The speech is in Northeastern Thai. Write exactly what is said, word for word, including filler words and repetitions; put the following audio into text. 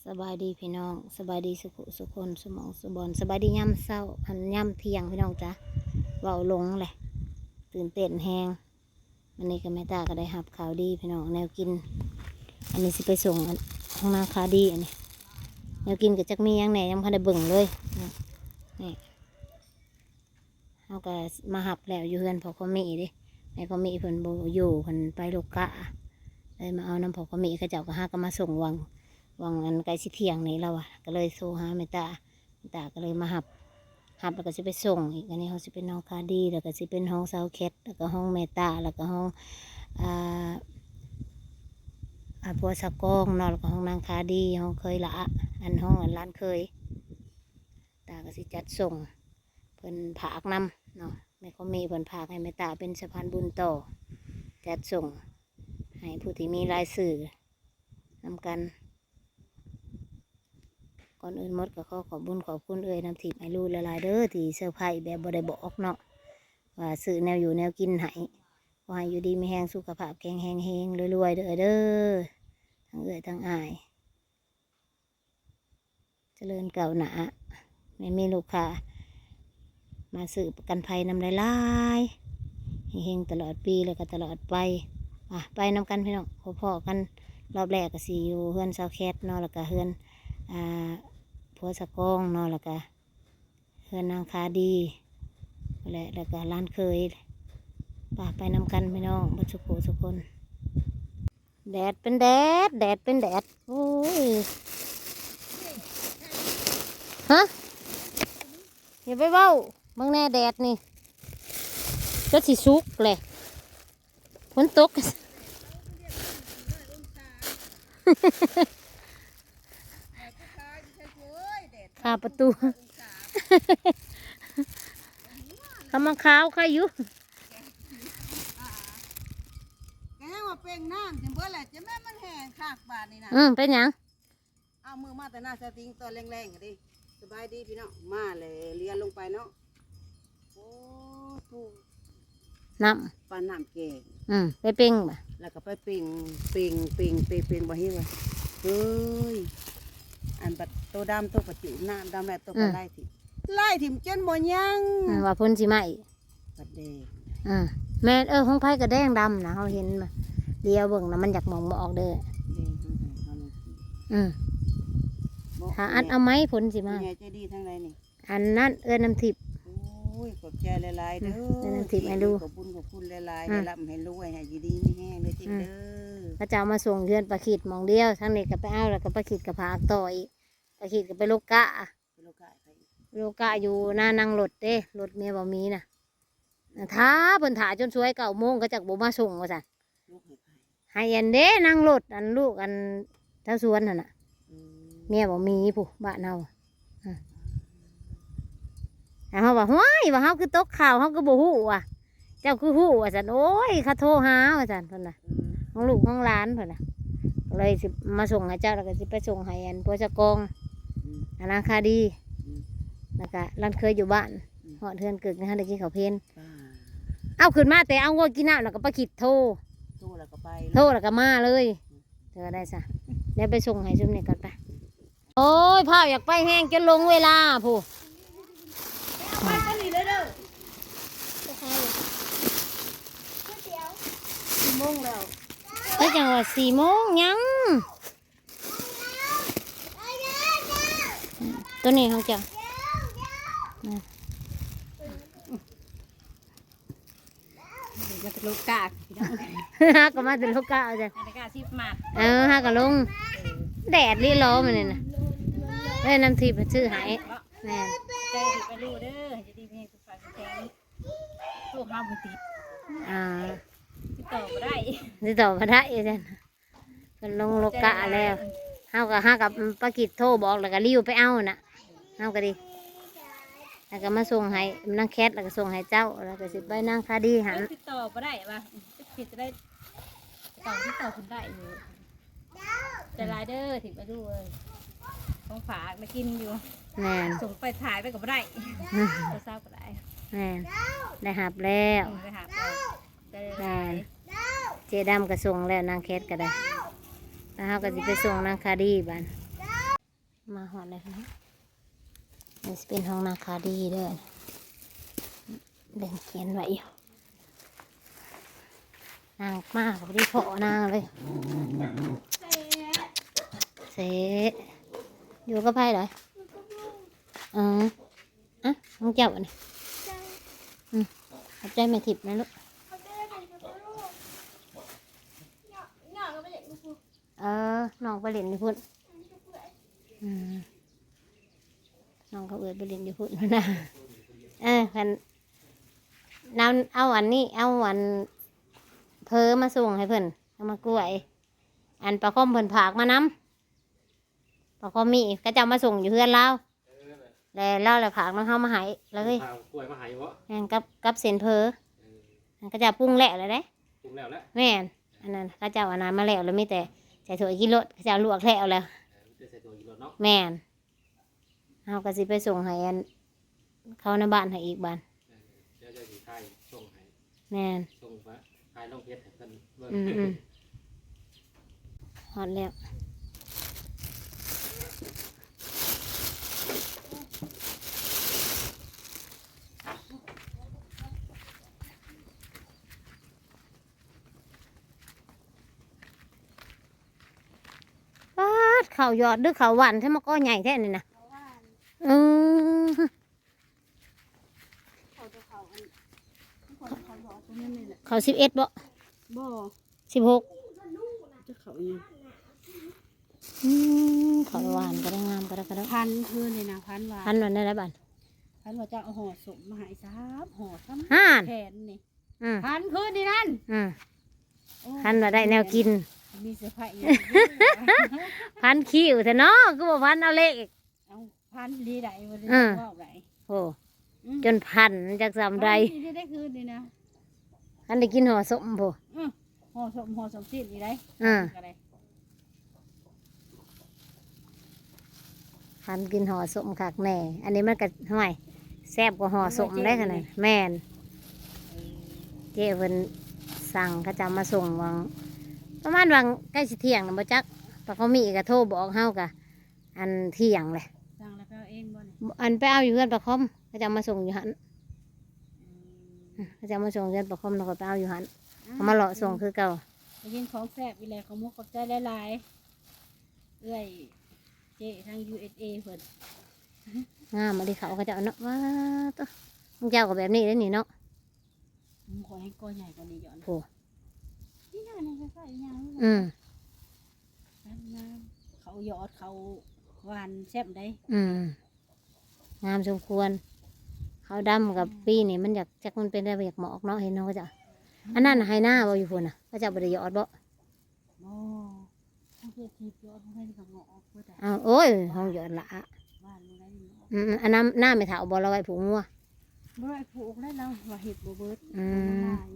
สบายดีพี่น้อง สบายดีสุขุสุคน สุหม่องสุบอน สบายดียามเช้า อันยามเที่ยงพี่น้องจ้ะ เว้าหลงแหละ ตื่นเต้นแฮง มื้อนี้ก็แม่ตาก็ได้รับข่าวดีพี่น้อง แนวกิน อันนี้สิไปส่งอัน ของนางคาดีอันนี้ แนวกินก็จักมีหยังแหน่ ยังบ่ทันได้เบิ่งเลย นี่ เฮาก็มารับแล้วอยู่เฮือนพ่อคอมมี่เด้ แม่คอมมี่เพิ่นบ่อยู่ เพิ่นไปโลกะ เลยมาเอานำพ่อคอมมี่ เขาเจ้าก็หาก็มาส่งหว่าง หว่างอันใกล้สิเที่ยงนี่แล้วว่ะ ก็เลยโทรหาแม่ตา แม่ตาก็เลยมารับ รับแล้วก็สิไปส่งอีก อันนี้เฮาสิเป็นห้องคาดี แล้วก็สิเป็นห้องสาวแคท แล้วก็ห้องแม่ตา แล้วก็ห้อง อ่า อ่า ผัวสาวกองเนาะ แล้วก็ห้องนางคาดี ห้องเขยละ อันห้องอันหลานเขย ตาก็สิจัดส่ง เพิ่นฝากนำเนาะ แม่คอมมี่เพิ่นฝากให้แม่ตาเป็นสะพานบุญต่อ จัดส่งให้ผู้ที่มีรายชื่อนำกัน ก่อนอื่นหมดก็ขอขอบบุญขอบคุณเอื้อยน้ำทิพย์ไอรูหลายๆเด้อ ที่เซอร์ไพรส์แบบบ่ได้บอกเนาะ ว่าซื้อแนวอยู่แนวกินให้ ขอให้อยู่ดีมีแฮงสุขภาพแข็งแรงเฮงรวยๆเด้อเด้อ ทั้งเอื้อยทั้งอ้าย เจริญก้าวหน้า แม่มีลูกค้า มาซื้อประกันภัยนำหลายๆ เฮงๆตลอดปีแล้วก็ตลอดไป อ่ะ ไปนำกันพี่น้อง พอๆกัน รอบแรกก็สิอยู่เฮือนสาวแคทเนาะ แล้วก็เฮือน อ่า ผัวสาวกองเนาะ แล้วก็เฮือนนางคาดี และ แล้วก็หลานเขย ไป ไปนำกันพี่น้อง เบิดสุขุสุคน แดดเป็นแดด แดดเป็นแดด โอ้ย ฮะ อย่าไปเว้า เบิ่งแน่แดดนี่ จนสิสุกแหละ ฝนตก คาประตู เขามาขาวใครอยู่ แกว่าเป็นน้ำจังเบิดแหละ จะแม่นมันแห้งคักบาดนี่นะ อืม เป็นหยัง เอามือมาแต่หน้าสติงตอนแรงๆอะดิ สบายดีพี่น้อง มาเลยเลียลงไปเนาะ โอ้ ถูก น้ำ ปลาน้ำแกง อืม ไปเป่งบ่ แล้วก็ไปเป่ง เป่ง เป่ง เป่ง เป่งบ่เห็นบ่ เฮ้ย อันบัดโตดำโตปะจุน้ำดำแล้วโตปลา อืม ไหลถิ่ม ไหลถิ่มจนบ่ยัง อืม ว่าฝนสิมาอีก บัดแดง อ่า แม่น เออ ของไผก็แดงดำนะ เฮาเห็นมา เลียวเบิ่งนะ มันอยากหมองบ่ออกเด้อ แดงทั้งหลายเฮาลงกิน อืม บ่ ถ้าอัดเอาไหม ฝนสิมา แม่ใจดีทางใดนี่ อันนั้นเอื้อยน้ำทิพย์ โอ้ย ขอบใจหลายๆเด้อ อืม เอื้อยน้ำทิพย์ให้ดู ขอบคุณ ขอบคุณหลายๆ อืม ให้ร่ำให้รวย ให้อยู่ดีมีแฮงเด้อทิพย์ อืม เด้อ เขาเจ้ามาส่งเฮือนป้าขีดหม่องเดียว ทางนี้ก็ไปเอา แล้วก็ป้าขีดก็ฝากต่ออีก ป้าขีดก็ไปโลกะ ไปโลกะให้ไผอีก โลกะอยู่หน้านั่งรถเด้ รถเมียบ่มีน่ะ ถ้าเพิ่นถ่าจนสวยเก้าโมง เขาจักบ่มาส่งว่าซั่น ลูกให้ไผ ให้อันเด้นั่งรถ อันลูกอันแถวสวนหั่นน่ะ อืม เมียบ่มีผู้บ้านเฮา อ่ะ แล้วเฮาว่า "ห้วย ว่าเฮาคือตกข่าว เฮาคือบ่ฮู้ว่ะ เจ้าคือฮู้" ว่าซั่น "โอ้ย เขาโทรหา" ว่าซั่นเพิ่นน่ะ อืม "ของลูกของหลาน" เพิ่นน่ะ ก็เลยสิมาส่งให้เจ้า แล้วก็สิไปส่งให้อันผัวสะกอง อืม อันนางคาดี อืม แล้วก็หลานเขยอยู่บ้าน อืม ฮอดเฮือนกึกนี่ หั้นได้กินข้าวเพล อ่า เอาขึ้นมาแต่เอางัวกินน้ำ แล้วก็ป้าขีดโทร โทรแล้วก็ไปเลย โทรแล้วก็มาเลย เธอได้ซะ เดี๋ยวไปส่งให้ซุมนี่ก่อนไป โอ้ย พาวอยากไปแฮงจนหลงเวลาผู้ ไปกันนี่เลยเด้อ สี่โมงแล้ว ก็จังว่าสี่โมงยัง ตัวนี้ของเจ้า มาแต่โลกะพี่น้อง ก็มาแต่โลกะเอาจ้ะ นาฬิกาสิบมัด เออ หาก็ลง แดดลิลอมันนี่นะ เอ้ย น้ำทิพย์ซื้อให้ แม่น ใจสิไปรู้เด้อ จะดีมีสุขภาพแข็งแรง โทรหาบ่ติด อ่า ติดต่อบ่ได้ ติดต่อบ่ได้จ้ะ เพิ่นลงโลกะแล้ว เฮาก็หากับป้ากิจโทรบอก แล้วก็ริ้วไปเอาน่ะ เฮาก็ดี แล้วก็มาส่งให้นางแคท แล้วก็ส่งให้เจ้า แล้วก็สิไปนางคาดีหั่น ติดต่อบ่ได้ว่ะ ติดต่อได้ ติดต่อ ติดต่อเพิ่นได้อยู่ ใจร้ายเด้อ ถิ่มไปดูเอ้ย ของฝากมากินอยู่ แม่น ส่งไปถ่ายไปก็บ่ได้ โทรศัพท์ก็ได้ แม่น ได้รับแล้ว อืม ได้รับแล้ว ใจร้าย แม่น เจ๊ดำก็ส่งแล้ว นางแคทก็ได้ แล้วเฮาก็สิไปส่งนางคาดีบัด มาฮอดแล้วพี่น้อง นี่สิเป็นห้องนาคาดีเด้อ เบิ่งเขียนไว้อยู่ นางมากพอดีพอนางเลย เสะ อยู่กับไผเหรอ เออ อ่ะ ของเจ้าอันนี้ อืม ขอบใจแม่ทิพย์นะลูก เออ น้องไปเล่นอยู่พุ้น อืม น้องกับเอื้อยไปเล่นอยู่พุ้น นะ เออ คัน นำ เอาอันนี้ เอาอัน เพอมาส่งให้เพิ่น เอามากล้วย อันป้าคอมเพิ่นฝากมานำ ป้าคอมมี เขาเจ้ามาส่งอยู่เฮือนลาว เออ แล้วลาวแหละฝากนำเฮามาให้ แล้วเฮ้ย พากล้วยมาให้บ่ แม่น กับ กับเส้นเพอ เออ เขาเจ้าปรุงแล้วแล้วเด้ ปรุงแล้วแหละ แม่น อันนั้นเขาเจ้าอันนั้นมาแล้ว แล้วมีแต่ใส่ถ้วยกินโลด เขาเจ้าลวกแล้วแล้ว เออ มีแต่ใส่ถ้วยกินโลดเนาะ แม่น เฮาก็สิไปส่งให้อัน เขาในบ้านให้อีกบาด เออ เดี๋ยวจะสิถ่ายส่งให้ แม่น ส่งไปถ่ายลงเพจให้เพิ่นเบิ่ง อืม อืม ฮอดแล้ว ป๊าด ข้าวยอดหรือข้าวหวานแท้ มะกอใหญ่แท้นี่นะ เออ เขาจะเขาอัน เขาจะเขาหยอดตรงนั้นนี่แหละ ข้าวสิบเอ็ดบ่ บ่ สิบหก จะเขาอีหยัง อืม ข้าวหวานก็ได้ งามก็ได้ ก็ได้ พันคืนนี่นะ พันว่า พันวันได้แล้วบัด พันว่าจะเอาห่อส้มมาให้สามห่อ สาม ห่าน แขนนี่ อืม พันคืนนี่นั่น อืม โอ้ พันว่าได้แนวกิน มีเซอร์ไพรส์อีก พันคิวแท้เนาะ คือบ่พันเอาเลข เอาพันดีได้บ่ได้ อืม เว้าได้ โอ้ อืม จนพันจักส่ำใด พันนี่ได้คืนนี่นะ พันได้กินห่อส้มพุ้น อืม ห่อส้ม ห่อส้มสิ้นนี่ได้ อืม ก็ได้ พันกินห่อส้มคักแน่ อันนี้มันก็ ห่วย แซ่บกว่าห่อส้มได้ขนาด แม่น เออ เจ๊เพิ่นสั่งเขาเจ้ามาส่งหว่าง ประมาณหว่างใกล้สิเที่ยงน่ะบ่จัก ป้าคอมมีก็โทรบอกเฮาก็ อันเที่ยงเลย สั่งแล้วไปเอาเองบ่นี่ อันไปเอาอยู่เฮือนป้าคอม เขาเจ้ามาส่งอยู่หั่น อืม อืม เขาเจ้ามาส่งเฮือนป้าคอม แล้วก็ไปเอาอยู่หั่น อ่า เขามาเลาะส่งคือเก่า ได้กินของแซ่บอีกแล้ว ขอบมุกขอบใจหลายๆ เอื้อยเจ๊ทาง ยูเอสเอ เพิ่น งามมาดิเขา เขาเจ้าเนาะ ว้า ตัว ของเจ้าก็แบบนี้เด้นี่เนาะ อืม ขอให้กอใหญ่กว่านี้หย่อน โอ้ นี่หน้านี่ก็ใส่ยาว อืม งามๆ เขาหยอดเขาหวานแซ่บได้ อืม งามสมควร เขาดำกับ อืม ปีนี่มันอยาก จักมันเป็นได้บ่อยากหมอกเนาะ เห็นเนาะเขาเจ้า อันนั้นไฮนาบ่อยู่พุ้นน่ะ เขาเจ้าบ่ได้หยอดบ่ บ่ เขาเฮ็ดคลิปหยอดบ่ให้กับหมอกเพิ่นแต่ อ้าว โอ้ย ห้องหยอดละ บ้านบ่ได้หมอก อืม อันนั้นหน้าแม่เฒ่าบ่ เราไว้ผูกงัว บ่ได้ผูกแล้ว เราว่าเฮ็ดบ่เบิด อืม มันหลาย